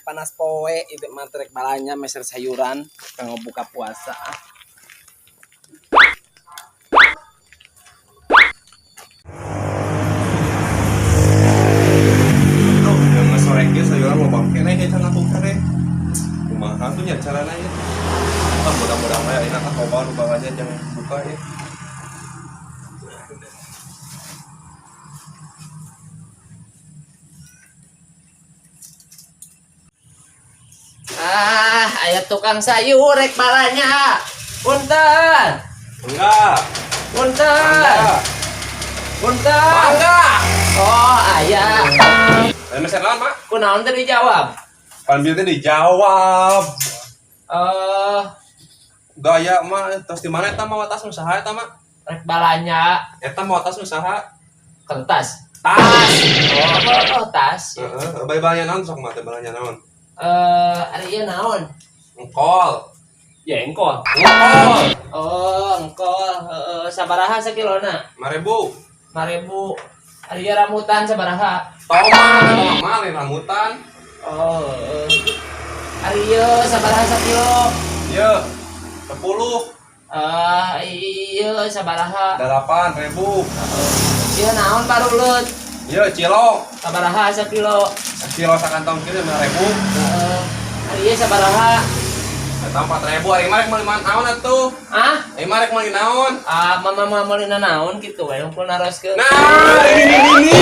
Panas poe itu mah rek balanja meser sayuran kanggo buka puasa. Tuh, yang sore ge sayuran loba keneh ge can atuh keneh. Kumaha tuh nya carana ya? Ah, mudah-mudahan aya enak ah loba nu balanja jang buka ya. Ah, aya tukang sayur rek balanja. Punten. Enggak. Punten. Mangga. Punten. Mangga. Oh, aya. Aya meser naon, Mak? Kunaon teh dijawab? Pan bieu teh dijawab. Eh, Gaya mah terus di mana eta mah watas nu saha eta mah? Rek balanja. Eta mah watas nu saha? Kertas. Tas. Oh, oh, tas. Heeh, bae balanja naon sok mah teh balanja naon? Eh, ari ieu naon? Engkol. Ya engkol. Engkol. Oh, engkol. Heeh, sabaraha sakilona? 5.000. 5.000. Ari ieu rambutan sabaraha? Tomat, tomat lain rambutan. Oh, heeh. Ari ieu sabaraha sakilo? Ye, 10. Ah, ieu sabaraha? 8.000. Ieu naon baruleut? Ye, cilok. Sabaraha sakilo? Kilo sakantong kieu 5.000. Heeh. Ari ieu sabaraha? Eta 4.000. Ari mah rek meuli naon atuh? Ah? Ari mah rek meuli naon? Ah, mama mah meuli naon kitu we, ngumpul naroskeun. Nah, ini ini ini.